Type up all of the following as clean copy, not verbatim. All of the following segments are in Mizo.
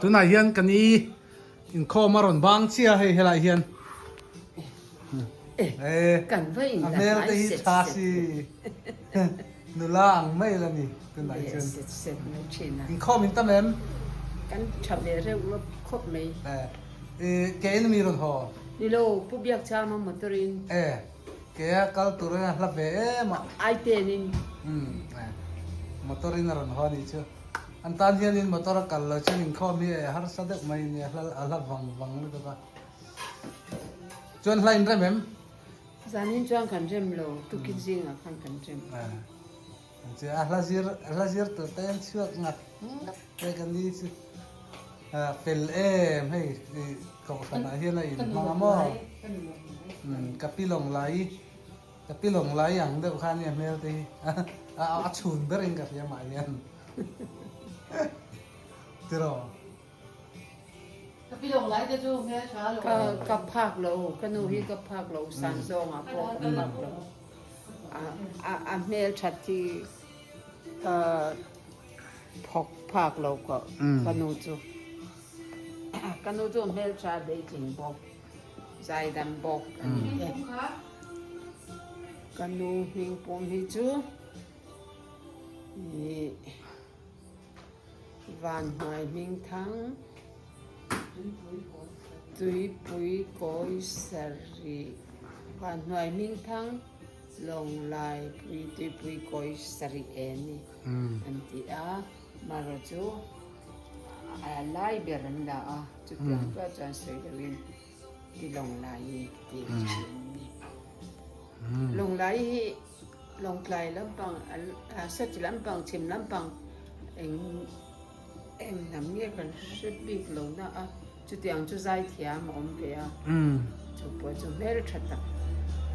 Tunah hian ka ni inkhawm a rawn bang chiah hei helai hian a hmel te hi tha si nula ang mai la ni tunah hi chuan inkhawm in tam em? Kan tha ve reuh lawp khawp mai. Ke in ami rawn haw? Ni lo, Pu Biakchama motor in. Ke a kal tur in a hla ve em a. Ai ten in. Motor in a rawn haw a nih chu. An tan hianin motor a kal lo chuan inkhawm hi a harsa deuh mai nia hla a hla vang vang lutuk a. Chuan hla in rem em? Zanin chuan kan rem lo, tukin zingah khan kan rem. A hla zir a hla zir tur te an chhuak ngat ngat te ka ni chu. Fel em hei kohhranah hian a inhmang a maw? Ka pi lawng lai. Ka pi lawng lai ang deuh kha ania hmel te hi a chhun ber in ka hria mah hian tiraw. Ka pi lawng lai te chu hmel tha lo. Ka ka phak lo ka nu hi ka phak lo san zawng ah pawh ka phak lo a a hmel that hi ka phawk phak lo ka ka nu chu ka nu chu hmel tha hleitling bawk. Zaidam bawk a ni e. Ka nu hming pum hi chu ih Vanhnuai Hmingthang Tuipui Kawi Sarih Vanhnuai Hmingthang Lawnglai Pui Tuipui Kawi Sarih e ni an ti a, marawh chu A lai ber an la a, chutiang chuah chuan sawi loin ti Lawnglai hi ti thin a ni. Lawnglai hi Lawngtlai lampang, Sati lampang, Chhim lampang eng eng hnam nge kan hre bik lo na a, chutiang chu zaithiam a awm ve a, chu pawh chu hmel tha tak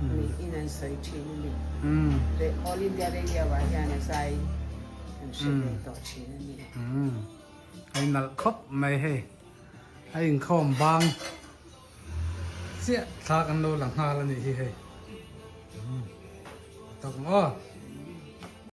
niin an sawi thin a ni. All India Radio ah hian a zai. Kan hre ve tawh thin a ni. Hei nalh khawp mai hei. A inkhawm bang chiah thla kan lo la nghal a nih hi hei. Tawk maw?